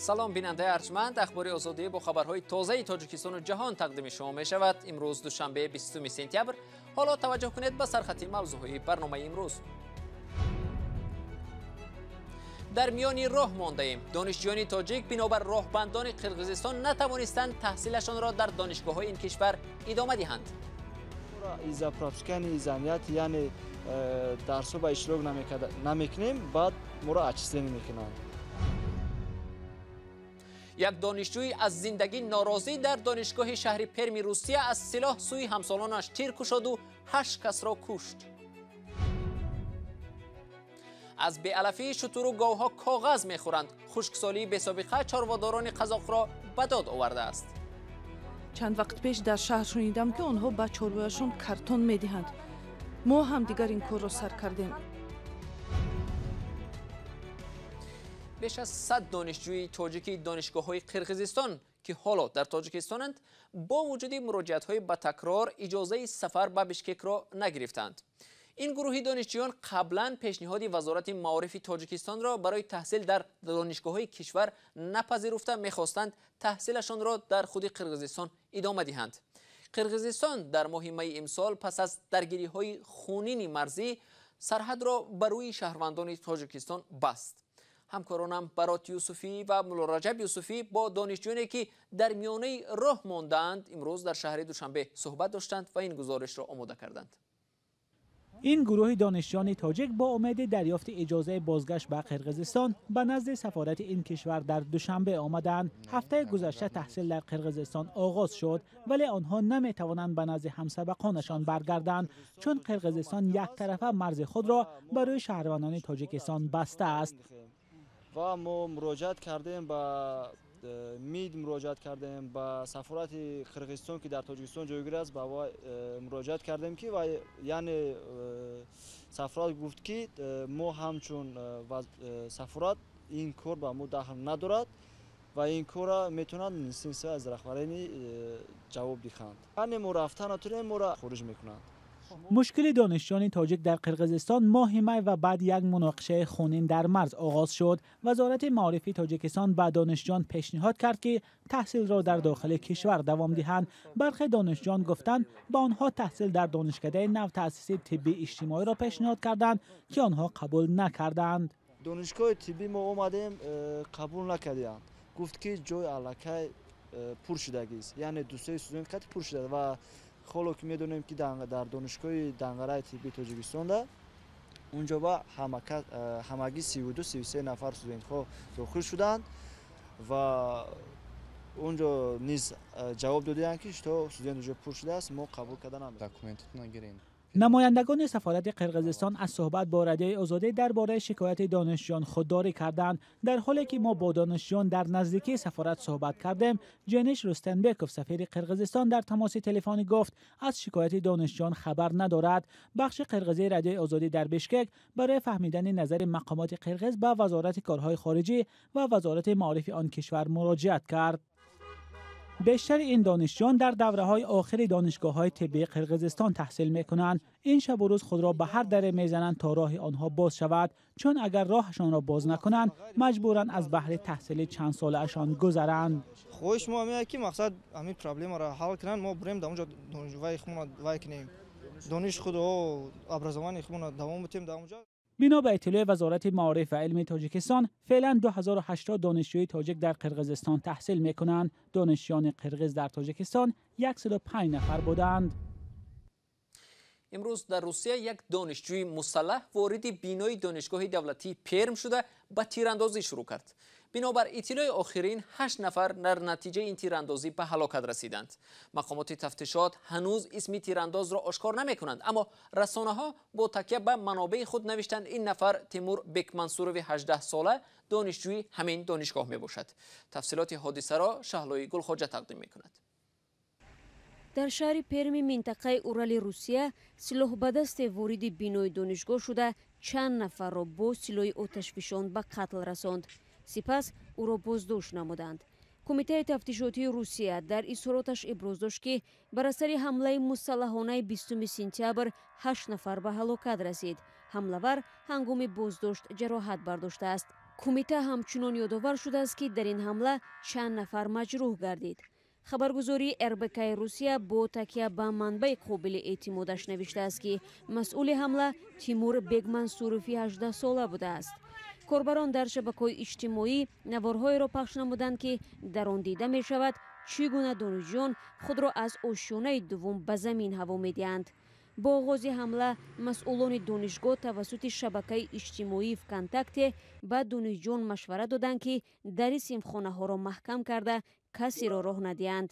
Салом, бинандаи арҷманд. Ахбори Озодӣ бо хабарҳои тозаи Тоҷикистону ҷаҳон тақдими шумо мешавад. Имрӯз душанбе, 20 сентябр. Ҳоло таваҷҷӯҳ кунед ба сархати мавзӯъҳои барномаи имрӯз. Дар миёни роҳ мондаем. Донишҷӯёни тоҷик бинобар роҳбандони Қирғизистон натавонистанд таҳсилашонро дар донишгоҳҳои ин кишвар идома диҳанд. Из-за пропускания занятий, яъне дарсҳо ба иштирок намекунем, баъд моро отчисление мекунанд. Як донишҷӯи аз зиндагӣ норозӣ дар донишгоҳи шаҳри Перми Русия аз силоҳ сӯи ҳамсолонаш тир кушоду 8 касро кушт. Аз беалафии шутуру говҳо коғаз мехӯранд. Хушксолии бесобиқа чорводорони қазоқро ба дод овардааст. Чанд вақт пеш дар шаҳр шунидам, ки онҳо ба чорвояшон картон медиҳанд. Мо ҳам дигар ин корро сар кардем. Беш аз 100 донишҷӯи тоҷики донишгоҳҳои Қирғизистон, ки ҳоло дар Тоҷикистонанд, бо вуҷуди муроҷиатҳои ба такрор иҷозаи сафар ба Бишкекро нагирифтанд. Ин гурӯҳи донишҷӯён қаблан пешниҳоди Вазорати маорифи Тоҷикистонро барои таҳсил дар донишгоҳҳои кишвар напазируфта, мехостанд таҳсилашонро дар худи Қирғизистон идома диҳанд. Қирғизистон дар моҳи майи имсол пас аз даргириҳои хунини марзӣ сарҳадро ба рӯи шаҳрвандони Тоҷикистон баст. Ҳамкоронам Барот Юсуфӣ ва Муллораҷаб Юсуфӣ бо донишҷӯёне, ки дар миёнаи роҳ мондаанд, имрӯз дар шаҳри Душанбе суҳбат доштанд ва ин гузоришро омода карданд. Ин гурӯҳи донишҷӯёни тоҷик бо умеди дарёфти иҷозаи бозгашт ба Қирғизистон ба назди сафорати ин кишвар дар Душанбе омаданд. Ҳафтаи гузашта таҳсил дар Қирғизистон оғоз шуд, вале онҳо наметавонанд ба назди ҳамсабақонашон баргарданд, чун Қирғизистон яктарафа марзи худро барои шаҳрвандони Тоҷикистон бастааст. Ва мо муроҷиат кардем ба МИД, муроҷиат кардем ба сафорати Қирғизистон, ки дар Тоҷикистон ҷойгир аст, ба муроҷиат кардем, ки яъне сафорат гуфт, ки мо ҳамчун сафорат ин кор ба мо дахл надорад ва ин корра метавонад Министерство аз раҳбарини ҷавоб диҳанд. Яъне мо рафта натонем, моро хориҷ мекунанд. Мушкили донишҷӯёни тоҷик дар Қирғизистон моҳи май ва баъд як муноқишаи хунин дар марз оғоз шуд. Вазорати маорифи Тоҷикистон ба донишҷӯён пешниҳод кард, ки таҳсилро дар дохили кишвар давом диҳанд. Бархе донишҷӯён гуфтанд, ба онҳо таҳсил дар донишкадаи навтаъсиси тиббии иҷтимоиро пешниҳод карданд, ки онҳо қабул накарданд. Донишгоҳи тиббӣ мо омадем, қабул накарданд. Гуфт, ки ҷои аллакай пур шудагист, яъне дусеи студент қати пур шуда. Ва ҳоло ки медонем, ки дар донишгоҳи Данғараи тиббии Тоҷикистонда унҷо ба ҳамагӣ 32-33 нафар студентҳо дохил шуданд ва унҷо низ ҷавоб доданд, ки что студент уже пур шудааст, мо қабул карда наметавонем. Намояндагони сафорати Қирғизистон аз суҳбат бо Радиои Озодӣ дар бораи шикояти донишҷӯён худдорӣ карданд. Дар ҳоле ки мо бо донишҷӯён дар наздикии сафорат суҳбат кардем, Ҷениш Рустамбеков, сафири Қирғизистон, дар тамоси телефонӣ гуфт, аз шикояти донишҷӯён хабар надорад. Бахши қирғизии Радиои Озодӣ дар Бишкек барои фаҳмидани назари мақомоти қирғиз ба Вазорати корҳои хориҷӣ ва Вазорати маорифи он кишвар муроҷиат кард. Бештари ин донишҷӯён дар давраҳои охири донишгоҳҳои тиббии Қирғизистон таҳсил мекунанд. Ин шабу рӯз худро ба ҳар даре мезананд, то роҳи онҳо боз шавад, чун агар роҳашонро боз накунанд, маҷбуранд аз баҳри таҳсили чандсолаашон гузаранд. Хоҳиш мо ҳамин, ки мақсад ҳамин проблемаро ҳал кунанд, мо бурем дар онҷо вай худмона вай кунем, дониш худ, образование худмона давом бутем дар онҷо. Бино ба иттилои Вазорати маориф ва илми Тоҷикистон, феълан 2080 донишҷӯи тоҷик дар Қирғизистон таҳсил мекунанд. Донишҷӯёни қирғиз дар Тоҷикистон 105 нафар буданд. Имрӯз дар Русия як донишҷӯи мусаллаҳ вориди бинои донишгоҳи давлатии Перм шуда, ба тирандозӣ шурӯъ кард. Бинобар иттилои охирин, 8 нафар дар натиҷаи ин тирандозӣ ба ҳалокат расиданд. Мақомоти тафтишот ҳанӯз исми тирандозро ошкор намекунанд, аммо расонаҳо бо такя ба манобеи худ навиштанд, ин нафар Тимур Бекмансурови 18 сола, донишҷӯи ҳамин донишгоҳ мебошад. Тафсилоти ҳодисаро Шаҳлои Гулхоҷа тақдим мекунад. Дар шаҳри Перми минтақаи Урали Русия силоҳбадасте вориди бинои донишгоҳ шуда, чанд нафарро бо силоҳи оташфишон ба қатл расонд. Сипас ӯро боздошт намуданд. Кумитаи тафтишотии Русия дар изҳороташ иброз дошт, ки бар асари ҳамлаи мусаллаҳонаи 20 сентябр ҳашт нафар ба ҳалокат расид. Ҳамлавар ҳангоми боздошт ҷароҳат бардоштааст. Кумита ҳамчунон ёдовар шудааст, ки дар ин ҳамла чанд нафар маҷрӯҳ гардид. Хабаргузории РБКи Русия бо такя ба манбаи қобили эътимодаш навиштааст, ки масъули ҳамла Тимур Бегмансурови 18-сола будааст. Корбарон дар шабакаҳои иҷтимоӣ наворҳоеро пахш намуданд, ки дар он дида мешавад, чӣ гуна донишҷӯён худро аз ошёнаи дуввум ба замин ҳаво медиҳанд. Бо оғози ҳамла масъулони донишгоҳ тавассути шабакаи иҷтимоии Вконтакте ба донишҷӯён машварат доданд, ки дари синфхонаҳоро маҳкам карда, касеро роҳ надиҳанд.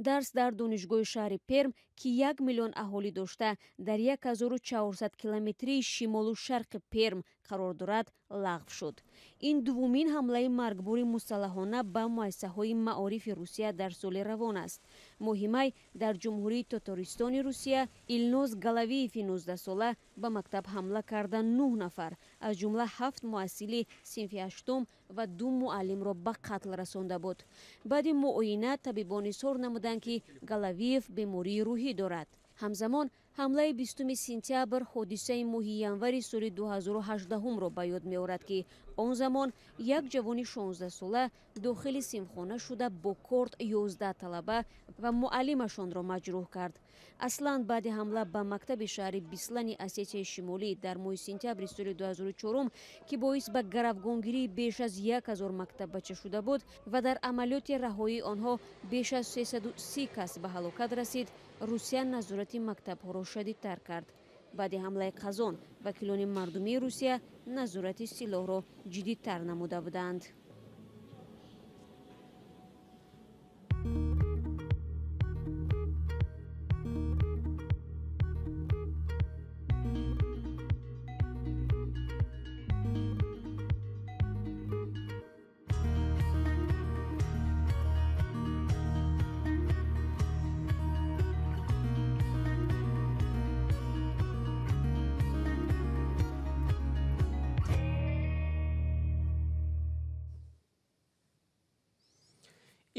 Дарс дар донишгоҳи шаҳри Перм, ки 1 миллион аҳолӣ дошта, дар 1400 километрии шимолу шарқи Перм қарор дорад, лағв шуд. Ин дуввумин ҳамлаи маргбори мусаллаҳона ба муассисаҳои маорифи Русия дар соли равон аст. Моҳи май дар Ҷумҳурии Тотористони Русия Илноз Галавиеви 19-сола ба мактаб ҳамла карда, нӯҳ нафар, аз ҷумла ҳафт муҳассили синфи ҳаштум ва ду муаллимро ба қатл расонда буд. Баъди муоина табибон изҳор намуданд, ки Галавиев бемории рӯҳӣ дорад. Ҳамзамон ҳамлаи 20 сентябр ҳодисаи моҳи январи соли 2018-ро ба ёд меорад, ки он замон як ҷавони 16-сола дохили синфхона шуда, бо корд 11 талаба ва муаллимашонро маҷрӯҳ кард. Аслан баъди ҳамла ба мактаби шаҳри Беслани Осетияи Шимолӣ дар моҳи сентябри соли 2004, ки боис ба гаравгонгирии беш аз 1000 мактаббача шуда буд ва дар амалиёти раҳоии онҳо беш аз 330 кас ба ҳалокат расид, Русия назорати мактабҳоро шадидтар кард. Баъди ҳамлаи Қазон вакилони мардумии Русия назорати силоҳро ҷиддитар намуда буданд.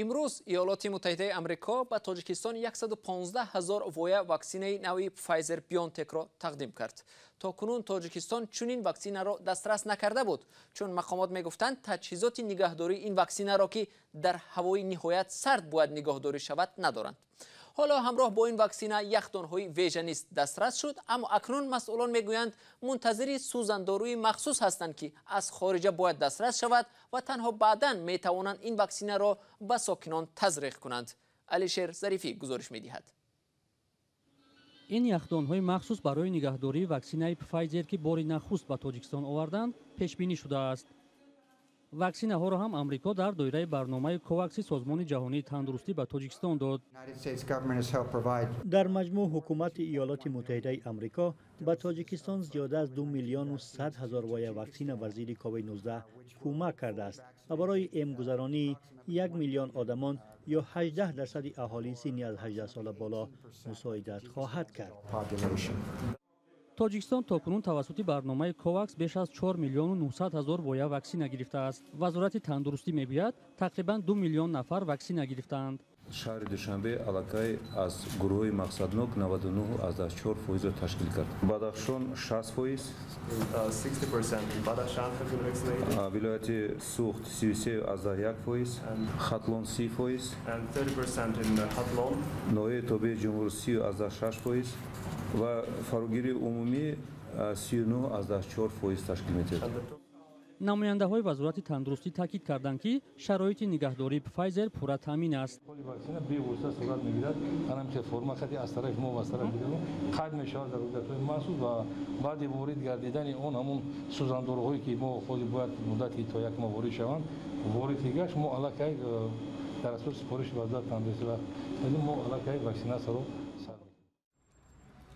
Имрӯз Иёлоти Муттаҳидаи Амрико ба Тоҷикистон 115 ҳазор воя ваксинаи нави Pfizer Бионтекро тақдим кард. То кунун Тоҷикистон чунин ваксинаро дастрас накарда буд, чун мақомот мегуфтанд, таҷҳизоти нигаҳдории ин ваксинаро, ки дар ҳавои ниҳоят сард бояд нигаҳдорӣ шавад, надоранд. Ҳоло ҳамроҳ бо ин ваксина яхдонҳои вежа низ дастрас шуд, аммо акнун масъулон мегӯянд, мунтазири сӯзандоруи махсус ҳастанд, ки аз хориҷа бояд дастрас шавад ва танҳо баъдан метавонанд ин ваксинаро ба сокинон тазриқ кунанд. Алишер Зарифӣ гузориш медиҳад. Ин яхдонҳои махсус барои нигаҳдории ваксинаи Пфайзер, ки бори нахуст ба Тоҷикистон оварданд, пешбинӣ шудааст. Ваксинаҳоро ҳам Амрико дар доираи барномаи Ковакси Созмони ҷаҳонии тандурустӣ ба Тоҷикистон дод. Дар маҷмӯъ ҳукумати Иёлоти Муттаҳидаи Амрико ба Тоҷикистон зиёда аз 2 100 000 воя ваксина бар зидди COVID-19 кӯмак кардааст ва барои эмгузаронии 1 миллион одамон ё 18 дарсади аҳолии синни аз 18 сола боло мусоидат хоҳад кард. Тоҷикистон то кунун тавассути барномаи Ковакс беш аз 4 миллиону 900 ҳазор воя ваксина гирифтааст. Вазорати тандурустӣ мегӯяд, тақрибан 2 миллион нафар ваксина гирифтаанд. Шаҳри Душанбе аллакай аз гурӯҳҳои мақсаднок 99,4 фоизро ташкил кард, Бадахшон 60%, вилояти Суғд 33,1%, Хатлон 30%, ноҳияи тобеи ҷумҳур 30,6% ва фарогирии умумӣ 39,4% ташкил медиҳад. Намояндаҳои Вазорати тандурустӣ таъкид карданд, ки шароити нигаҳдории Пфайзер пурра таъмин аст. Ваксина бевосита сурат мегирад, ҳамчун форма хати аз тарафи мо ва аз тарафи дигарон қайд мешавад дар ҳуҷҷатҳои махсус ва баъди ворид гардидани он ҳамун сӯзандоруҳое, ки мо ҳозир бояд муддати то як моҳ ворид шаванд, ворид ки гашт, мо аллакай дар асоси супориши Вазорати тандурустӣ ва мо аллакай ваксинатсияро.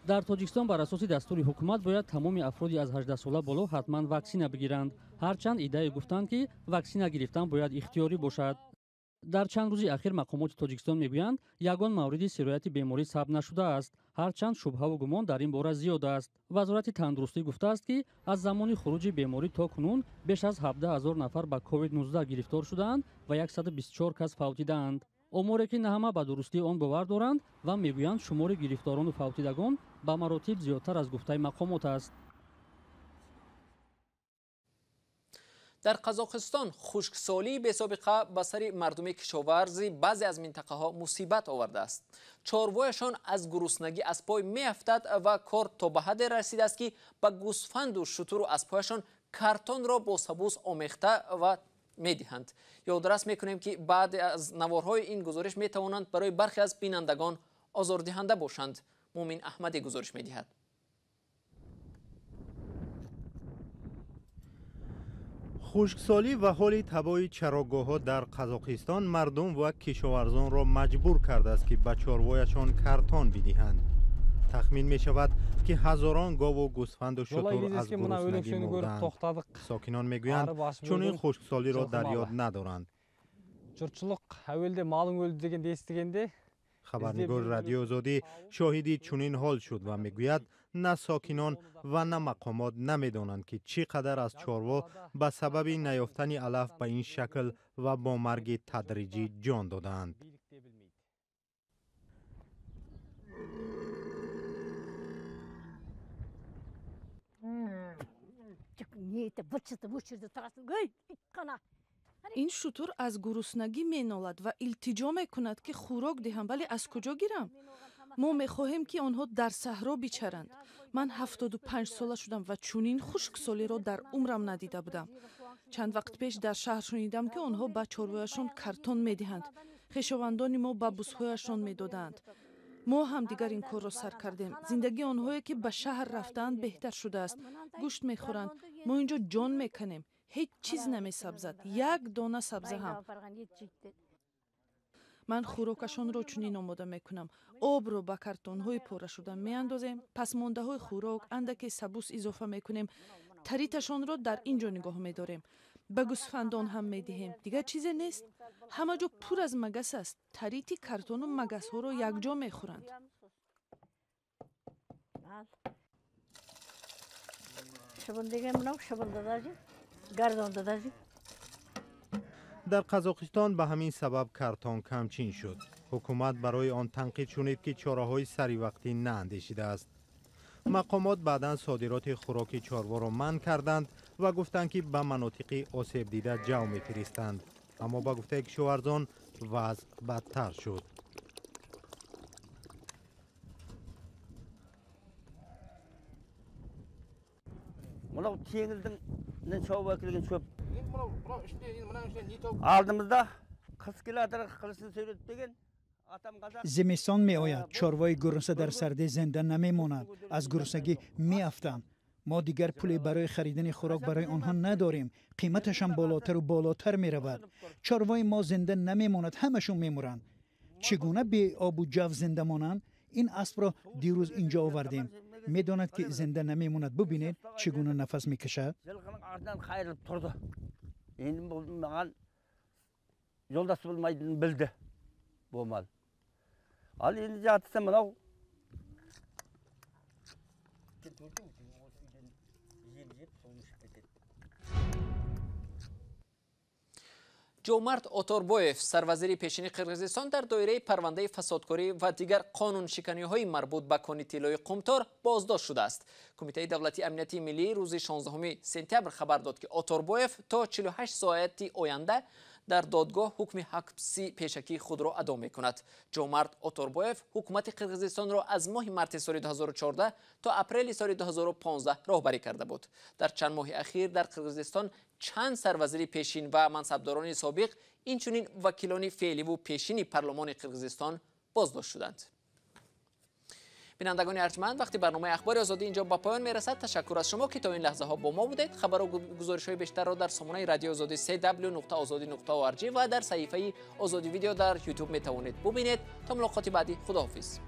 Дар Тоҷикистон бар асоси дастури ҳукумат бояд тамоми афроди аз 18 сола боло ҳатман ваксина бигиранд, ҳарчанд иддае гуфтанд, ки ваксина гирифтан бояд ихтиёрӣ бошад. Дар чанд рӯзи ахир мақомоти Тоҷикистон мегӯянд, ягон мавриди сирояти беморӣ сабт нашудааст, ҳарчанд шубҳаву гумон дар ин бора зиёд аст. Вазорати тандурустӣ гуфтааст, ки аз замони хуруҷи беморӣ то кунун беш аз 17 ҳазор нафар ба COVID-19 гирифтор шудаанд ва 124 кас фавтидаанд. Оморе, ки на ҳама ба дурустии он бовар доранд ва мегӯянд, шумори гирифторону фавтидагон ба маротиб зиёдтар аз гуфтаи мақомот аст. Дар Қазоқистон хушксолии бесобиқа ба сари мардуми кишоварзи баъзе аз минтақаҳо мусибат овардааст. Чорвояшон аз гуруснагӣ аз пой меафтад ва кор то ба ҳадде расидааст, ки ба гӯсфанду шутуру аспҳояшон картонро бо сабуз омехта ва медиҳанд. Ёдрас мекунем, ки баъде аз наворҳои ин гузориш метавонанд барои бархе аз бинандагон озордиҳанда бошанд. Мумин Аҳмадӣ гузориш медиҳад. Хушксолӣ ва ҳоли табои чарогоҳҳо дар Қазоқистон мардум ва кишоварзонро маҷбур кардааст, ки ба чорвояшон картон бидиҳанд. Тахмин мешавад, ки ҳазорон гову гӯсфанду шутур аз гуруснагӣ мурданд. Сокинон мегӯянд, чунин хушксолиро дар ёд надоранд. Хабарнигори Радиои Озодӣ шоҳиди чунин ҳол шуд ва мегӯяд, на сокинон ва на мақомот намедонанд, ки чӣ қадар аз чорво ба сабаби наёфтани алаф ба ин шакл ва бо марги тадриҷӣ ҷон додаанд. Ин шутур аз гуруснагӣ менолад ва илтиҷо мекунад, ки хӯрок диҳам, вале аз куҷо гирам? Мо мехоҳем, ки онҳо дар саҳро бичаранд. Ман 75 сола шудам ва чунин хушксолиро дар умрам надида будам. Чанд вақт пеш дар шаҳр шунидам, ки онҳо ба чорвояшон картон медиҳанд. Хешовандони мо ба бузҳояшон медоданд. Мо ҳам дигар ин корро сар кардем. Зиндагии онҳое, ки ба шаҳр рафтаанд, беҳтар шудааст. Гӯшт мехӯранд. Мо инҷо ҷон меканем. Ҳеҷ чиз намесабзад, як дона сабза ҳам. Ман хӯрокашонро чунин омода мекунам. Обро ба картонҳои порашуда меандозем, пасмондаҳои хӯрок, андаке сабус изофа мекунем, тариташонро дар ин ҷо нигоҳ медорем. Ба гӯсфандон ҳам медиҳем. Дигар чизе нест. Ҳама ҷо пур аз магас аст. Тарити картону магасҳоро якҷо мехӯранд. Дар Қазоқистон ба ҳамин сабаб картон камчин шуд. Ҳукумат барои он танқид шунид, ки чораҳои саривақтӣ наандешидааст. Мақомот баъдан содироти хӯроки чорворо манъ карданд ва гуфтанд, ки ба манотиқи осебдида ҷав мефиристанд. Аммо ба гуфтаи кишоварзон вазъ бадтар шуд. Зимистон меояд, чорвои гурусна дар сардӣ зинда намемонад, аз гуруснагӣ меафтанд. Мо дигар пуле барои харидани хӯрок барои онҳо надорем. Қиматашам болотару болотар меравад. Чорвои мо зинда намемонад, ҳамашон мемуранд. Чӣ гуна беобу ҷав зинда монанд? Ин аспро дирӯз инҷо овардем. Медонад, ки зинда намемонад. Бубинед, чӣ гуна нафас мекашад. Ҷомарт Оторбоев, сарвазири пешини Қирғизистон, дар доираи парвандаи фасодкорӣ ва дигар қонуншиканиҳои марбут ба кони тиллои Қумтор боздошт шудааст. Кумитаи давлатии амнияти миллӣ рӯзи 16 сентябр хабар дод, ки Оторбоев то 48 соати оянда дар додгоҳ ҳукми ҳабси пешакии худро адо мекунад. Ҷомарт Оторбоев ҳукумати Қирғизистонро аз моҳи марти соли 2014 то апрели соли 2015 роҳбарӣ карда буд. Дар чанд моҳи ахир дар Қирғизистон чанд сарвазири пешин ва мансабдорони собиқ, инчунин вакилони феъливу пешини парлумони Қирғизистон боздошт шуданд. Бинандагони арҷманд, вақти барномаи Ахбори Озодӣ инҷо ба поён мерасад. Ташаккур аз шумо, ки то ин лаҳзаҳо бо мо будед. Хабару гузоришҳои бештарро дар сомонаи Радиои Озодӣ cw.ozodi.org ва дар саҳифаи Озодӣ видео дар YouTube метавонед бубинед. То мулоқоти баъдӣ, худоҳофиз.